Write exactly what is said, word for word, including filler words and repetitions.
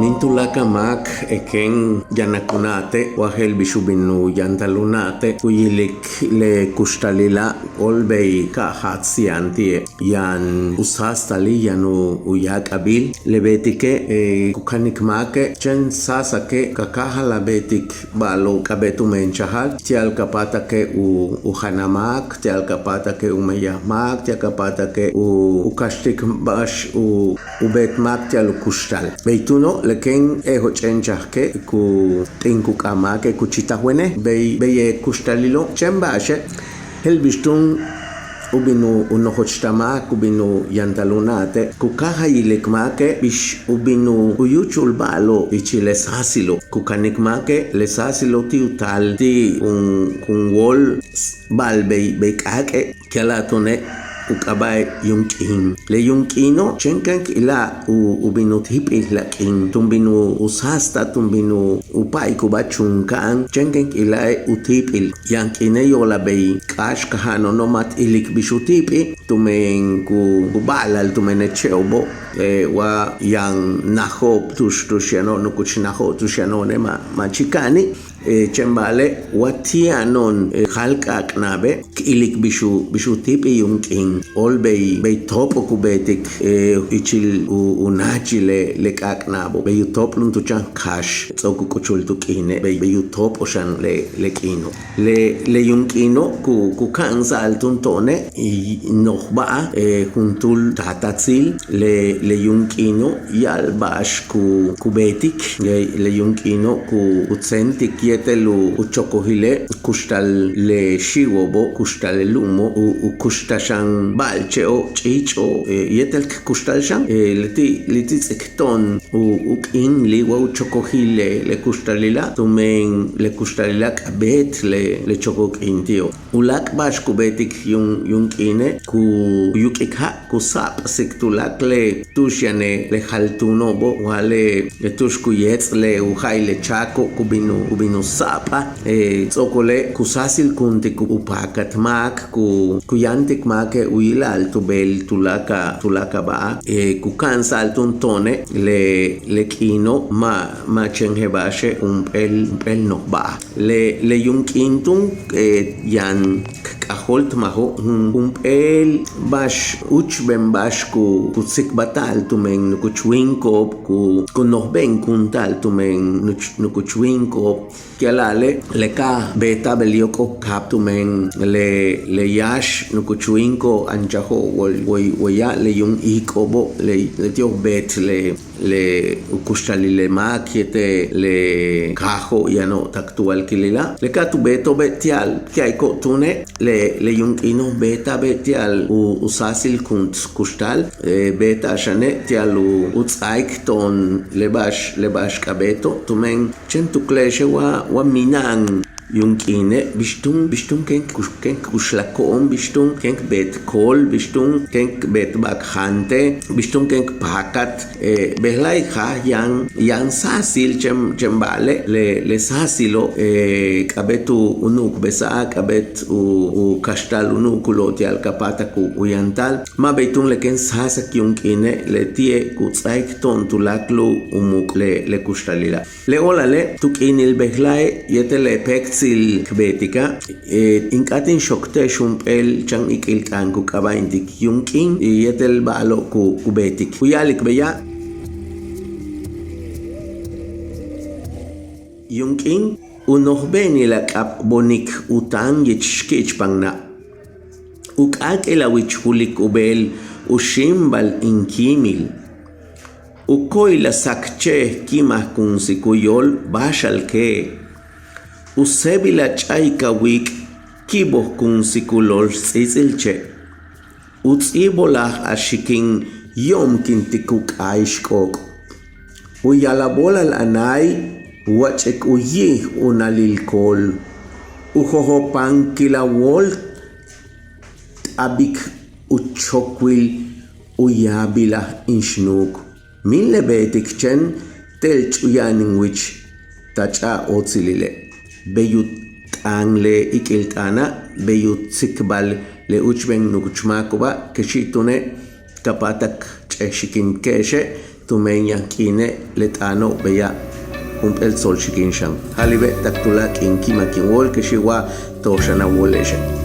Míin tuláakal máak, e kéen yanak u na'ate', wa je'el bix u bin u yantal u na'ate', ku yilik le kuxtalila' óol bey ka jaats yaan ti'e'. Yaan u sáastalil, yaan u yaak'abil. Le beetike' ku kanik máake', chéen sáasake' ka káajal a beetik ba'alo'ob k'a'abéet u menchajal, ti'al ka páatake' u janal máak, ti'al ka páatake' u meyaj máak, ti'al ka páatake' u kaxtik ba'ax u beet máak ti'al u kuxtal. Bey túuno' le kéen e joch'éen chajke' ku t'in ku k'ab máake', ku chitaj wene', bey bey e kuxtalilo', chéen ba'axe' je'el bix túun u bin u nojoch ta máak, u bin u yantal u na'ate', ku káaj a yilik máake' bix u bin u yúuchul ba'alo'ob ichil le sáasilo'. Ku kanik máake' le sáasilo' ti' u taal ti' jun wóol ba'al bey bey k'áak'e', ku ya'ala'al túune' u k'aaba'e' yuum k'iin. Le yuum k'iino' chéen kéen k ila'aj u bin u tíip'il le k'iin, túun bin u sáastal, túun bin u pa'ikubáaj chunka'an, chéen kéen k ila'e' u tíip'il. Yaan k'iine' yo'olal bey k'áax kaja'ano'ono' ma' t ilik bix u tíip'i', tumen ku ba'alal tumen e che'obo', wa yaan najo'ob tu'ux tu'ux yano'ob, nukuch najo'ob tu'ux yano'one' ma' ma' chika'ani'. Chéen ba'ale' wa ti'ano'on jaal k'áak'naabe' k ilik bix u bix u tíip'i' yuum k'iin. Óol bey bey tóop'o' ku beetik ichil u náachil le k'áak'naabo', bey u tóop'ol juntúul chan kax ts'o'ok u k'uchul tu k'iine', bey bey u tóop'ol xan le le k'iino'. Le le yuum k'iino' ku ku ka'ansa'al túun to'one' noj ba'al juntúul taatatsil. Le le yuum k'iino' ya'al ba'ax ku ku beetik. Le yuum k'iino' ku ku tséentik yéetel u chokojile' kuxtal le xíiwo'obo', kuxtal le lu'umo', u kuxtal xan ba'al che'o', ch'iich'o', yéetel k kuxtal xan. Leti' leti' ts'ik to'on u u k'iinili' wa u chokojil le kuxtalila', tumen le kuxtalila' k'a'abéet le le chokoj k'iin ti'o'. U láak' ba'ax ku beetik yuum yuum k'iine' ku yuk'ik ja', ku sa'apsik tuláakal le tu'ux yane' le jaltúuno'obo', wa le tu'ux ku yéets' le u ja'il le cháako' ku bin u ku bin u sa'apaj. Ts'o'okole' ku sáasilkuntik u páakat máak, ku ku yáantik máake' u yila'al tu beel tuláakal tuláakal ba'al. Ku ka'ansa'al túun to'one' le le k'iino' ma' ma' chéen je'el ba'axe' jump'éel jump'éel noj ba'al. Le le yuum k'iin túun yaan k k'ajóoltmajo' jun jump'éel ba'ax, úuchben ba'ax ku ku tsikbalta'al tumen nukuch wíiniko'ob, ku ku nojbe'enkunta'al tumen nukuch wíiniko'ob. Ku ya'ala'ale' le ka beetaj beel yóok'ol kaab tumen le le yáax nukuch wíiniko'ob anchajo'ob way way ya'ab le yuum iiko'obo', le leti'ob beet le le u kuxtalil le máak yéetel le kaajo' yano'ob tak tu walkilila'. Le ka tu beeto'obe' ti'al ti'a'iko'ob túune' le le yuum k'iino' beetajbe' ti'al u u sáasilkunt kuxtal. Beeta'ab xane' ti'al u u ts'áaik to'on le ba'ax le ba'ax k'a'abéeto', tumen chéen tukle'exe' wa wa mina'an yuum k'iine' bix túun bix túun kéen k kuxlako'on, bix túun kéen k beet kool, bix túun kéen k beet ba'ax jaantej, bix túun kéen k páakat. Bejla'e' jaaj yaan yaan sáasil chéen chéen ba'ale'. Le le sáasilo' k'a'abéet u nu'ukbesa'al, k'a'abéet u u kaxta'al u nu'ukulo'ob ti'al ka páatak u yantal. Ma' bey túun le kéen sáasak yuum k'iine' leti'e' ku ts'áaik to'on tuláakal u muuk' le le kuxtalila'. Le óolale' tu k'iinil bejla'e' yéetel le péektsil k beetika', in k'áat in xook te'ex jump'éel chan ik'il t'aan ku k'aaba'intik yuum k'iin yéetel ba'alo'ob ku ku beetik. Ku ya'alik beya': Yuum k'iin u nojbe'enil a k'abbonik u táan yich xki'ichpan na'. U k'áak'il a wich julik u beel u xíimbal in kíimil. U ko'oyil a sak che'ej ki'imajkunsik u yóol báaxalke'e'. U séebil a ch'a'ik a wiik' ki'ibojkunsik u lool ts'íits'il che'. U ts'íibolaj a xikin yo'omkintik u k'áaix k'óok'. U yalabóolal a náay wach'ik u yi'ij u nalil kool. U jojopankil a wóol t'abik u chokwil u yaabilaj in xnuuk. Míin le beetik chéen te'el ch'uya'an in wich ta ch'a'aj óotsilile'. Bey u t'aan le ik'il t'aana', bey u tsikbal le úuchben nukuch máako'oba', kexi' túune' ka páatak ch'ejxikinke'exe', Tumen yaan k'iine' le t'aano' beya' jump'éel tsool xikin xan. Ja'alibe' tak tuláak' in ki'imak in wóol kexi' wa toj xan a wóole'exe'.